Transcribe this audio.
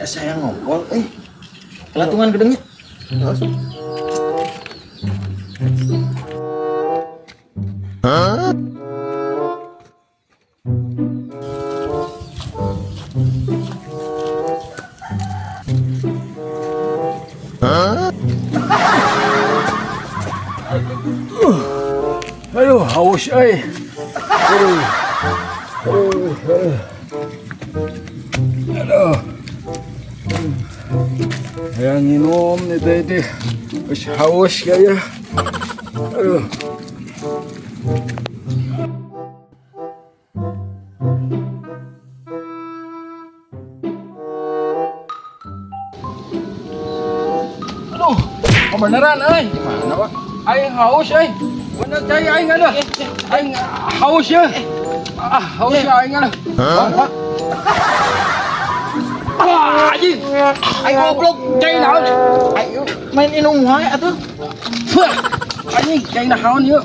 Saya ngompol euy. Kelatungan gedengnya. Langsung. Aduh, haus euy. Aduh. Aduh. Aduh. Aduh. Hayang nginum nih teh. Geus haus kaya. Aduh. Aduh, kebenaran euy. Gimana, Pak? Aing haus euy. Bener cai aing aduh. Aing haus ya. Ah, haus ya aing aduh. Pak, Pak. Ah, anjing. Aing goblok. Cai naon? Aing main minum wae atuh. Fuh. Anjing, cai naon yeuh?